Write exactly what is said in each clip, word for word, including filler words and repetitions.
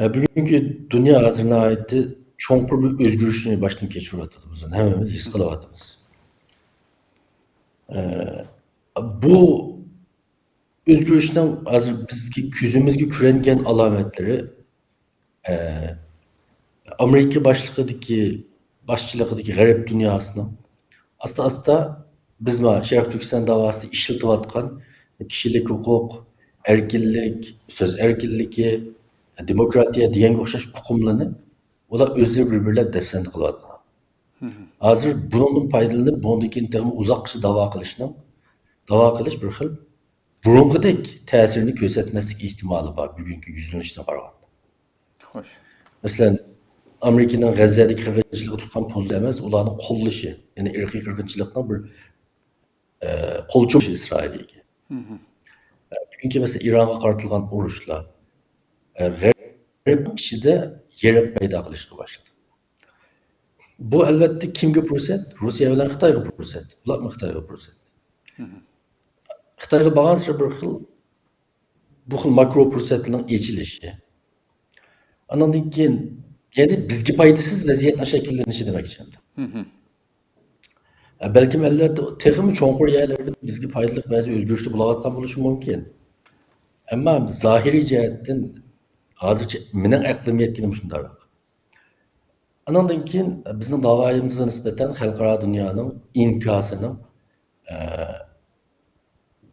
بۈگۈنكى دۇنيا ھازىر ناھايىتى چوڭقۇر بىر ئۆزگىرىشنى باشتىن كەچۈرۈۋاتىدۇ، بىز ھەممىمىز ھېس قىلىۋاتىمىز. ئە، بۇ ئۆزگىرىشنىڭ ھازىر بىزگە كۆزىمىزگە كۆرۈنگەن ئالامەتلىرى، ئە، ئامېرىكا باشلىقىدىكى، باشچىلىقىدىكى غەرب دۇنياسىنىڭ ئاستا-ئاستا بىز ما شەرقىي تۈركىستان داۋاسىدا ئىشلىتىۋاتقان كىشىلىك ھوقۇق، ئەركىنلىك، سۆز ئەركىنلىكى، دېموكراتىيە دېگەنگە ئوخشاش ئۇقۇملارنى ئۇلار ئۆزلىرى بىر-بىرلەپ دەپسەندە قىلىۋاتىدۇ. ھازىر بۇنىڭدىن پايدىلىنىپ، بۇنىڭدىن كېيىن تېخىمۇ ئۇزاققىچە داۋا قىلىشنىڭ، داۋا قىلىش بىر خىل بۇرۇنقىدەك تەسىرىنى كۆرسەتمەسلىك ئېھتىمالى بار بۈگۈنكى يۈزلىنىشتىن قارىغاندا. خوش. مەسىلەن، ئامېرىكىنىڭ غەززەدىكى قىرغىنچىلىقى تۇتقان پوزىتسىيە ئەمەس، ئۇلارنىڭ قوللىشى، يەنى ئىرقىي قىرغىنچىلىقنىڭ بىر، ئە، قول چومۇشى ئىسرائىلگە. بۈگۈنكى مەسىلەن، ئىرانغا قارىتىلغان ئۇرۇشلار، ئە، غەرب ئىچىدە يېرىق پەيدا قىلىشقا باشلىدى. بۇ ئەلۋەتتە كىمگە پۇرسەت؟ روسىيە بىلەن خىتايغا پۇرسەت. ئۇلارمۇ خىتايغا پۇرسەت. خىتايغا بارغانسېرى بىر خىل، بۇ خىل ماكرو پۇرسەتلەرنىڭ ئېچىلىشى. ئانىڭدىن كېيىن، يەنى بىزگە پايدىسىز ۋەزىيەتنىڭ شەكىللىنىشى دېمەكچى ئەمدى. ئە، بەلكىم ئەلۋەتتە تېخىمۇ چوڭقۇر يەرلەردە بىزگە پايدىلىق بەزى ئۆزگىرىشلەر بولاۋاتقان بولۇشى مۇمكىن. ئەمما زاھىرىي جەھەتتىن ھازىرچە مېنىڭ ئەقلىم يەتكىنى مۇشۇنداق. ئانىڭدىن كېيىن بىزنىڭ داۋايىمىزغا نىسبەتەن خەلقئارا دۇنيانىڭ ئىنكاسىنىڭ، ئە،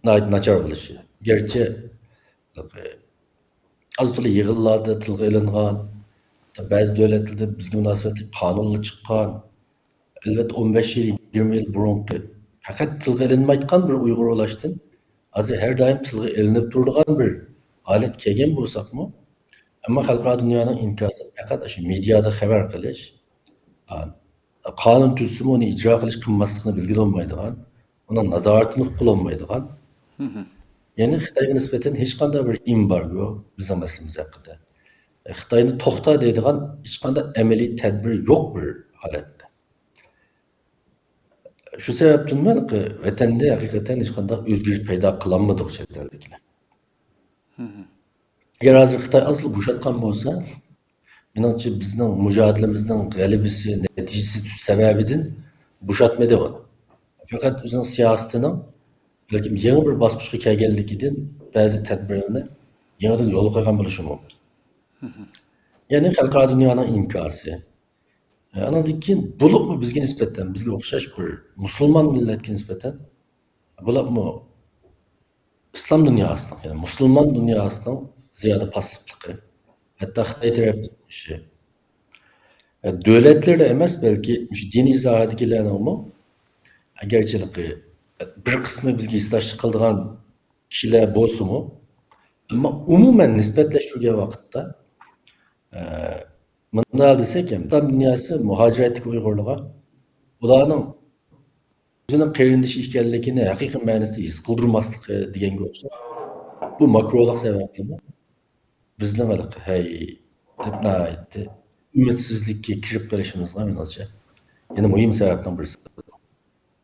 ناھايىتى ناچار بولۇشى. گەرچە ئاز تولا يىغىنلاردا تىلغا ئېلىنغان، بەزى دۆلەتلەردە بىزگە مۇناسىۋەتلىك قانۇنلار چىققان، ئەلۋەتتە، ئون بەش يىل، يىگىرمە يىل بۇرۇنقى پەقەت تىلغا ئېلىنمايدىغان بىر ئۇيغۇر ئۇلاشتىن ھازىر ھەر دائىم تىلغا ئېلىنىپ تۇرىدىغان بىر ھالەتكە كەلگەن بولساقمۇ، ئەمما خەلقئارا دۇنيانىڭ ئىنكاسى پەقەت شۇ مېدىيادا خەۋەر قىلىش، ئا، قانۇن تۈزسىمۇ ئۇنى ئىجرا قىلىش قىلماسلىقنى بىلگىلى بولمايدىغان، ئۇنىڭ نازارىتىنى قىلالمايدىغان، يەنى خىتايغا نىسبەتەن ھېچقانداق بىر ئېمبارگو بىزنىڭ مەسىلىمىز ھەققىدە، خىتاينى توختا دەيدىغان ھېچقانداق ئەمەلىي تەدبىر يوق بىر ھالەتتە. شۇ سەۋەبتىنمۇ ۋەتەندە ھەقىقەتەن ھېچقانداق ئۆزگىرىش پەيدا قىلالمىدۇق چەت ئەلدىكىلەر. ئەگەر ھازىر خىتاي ئازلا بوشاتقان بولسا، مېنىڭچە بىزنىڭ مۇجادىلىمىزنىڭ غەلىبىسى، نەتىجىسى سەۋەبىدىن بوشاتمىدى ئۇنى. پەقەت ئۆزىنىڭ سىياسىتىنىڭ بەلكىم يېڭى بىر باسقۇچقا كەلگەنلىكىدىن بەزى تەدبىرلەرنى يېڭىدىن يولغا قويغان بولۇشى مۇمكىن. يەنى خەلقئارا دۇنيانىڭ ئىنكاسى. ئانىڭدىن كېيىن بولۇپمۇ بىزگە نىسبەتەن، بىزگە ئوخشاش بىر مۇسۇلمان مىللەتكە نىسبەتەن، بولۇپمۇ ئىسلام دۇنياسىنىڭ، يەنى مۇسۇلمان دۇنياسىنىڭ زىيادە پاسسىپلىقى، ھەتتا خىتاي تەرەپتىن تۇتۇشى. دۆلەتلەردە ئەمەس، بەلكى مۇشۇ دىنىي ساھەدىكىلەرنىڭمۇ، ئەگەرچىلىكى بىر قىسمى بىزگە ھېسداشلىق قىلىدىغان كىشىلەر بولسىمۇ، ئەمما ئومۇمەن نىسبەتلەشتۈرگەن ۋاقىتتا، ئە، مۇنداق دېسەك، ئىسلام دۇنياسى مۇھاجىرەتتىكى ئۇيغۇرلارغا ئۇلارنىڭ ئۆزىنىڭ قېرىندىشى ئىكەنلىكىنى ھەقىقىي مەنىسىدە ھېس قىلدۇرماسلىقى دېگەنگە ئوخشاش، بۇ ماكرولۇق سەۋەبلىمۇ بىزنىڭ ھېلىقى ھەي دەپ ناھايىتى ئۈمىدسىزلىككە كىرىپ قېلىشىمىزغا، مېنىڭچە، يەنە مۇھىم سەۋەبنىڭ بىرسى.